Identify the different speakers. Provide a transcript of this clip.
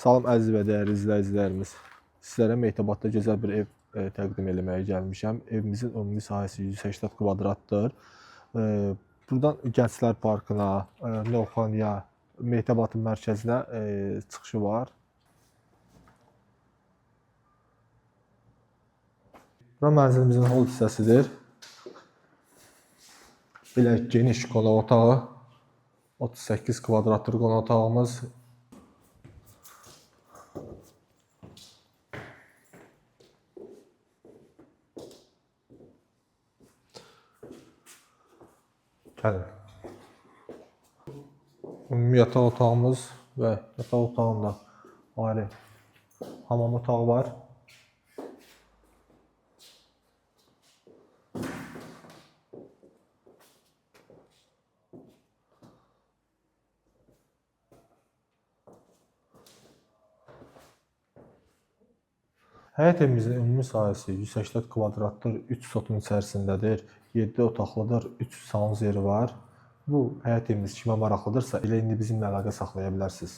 Speaker 1: Salam əziz və dəyərli izləyicilərimiz. Sizlərə Mehtabadda gözəl bir ev təqdim eləməyə gəlmişəm. Evimizin ümumi sahəsi 180 kvadratdır. Buradan Gənclər Parkına, Novxanıya, Mehtabadın mərkəzinə çıxışı var. Bura mənzilimizin hol hissəsidir. Belə geniş qonaq otağı. 38 kvadratdır qonaq otağımız. Gəlin. Ümumi yataq otağımız və yataq otağında ayrı hamam otağı var. Həyət evimizin ümumi sahəsi 180 kvadratdır, 3 sotun içərisindədir, 7 otaqlıdır, 3 saunz yeri var. Bu həyət evimiz kimə maraqlıdırsa, elə indi bizimlə əlaqə saxlaya bilərsiniz.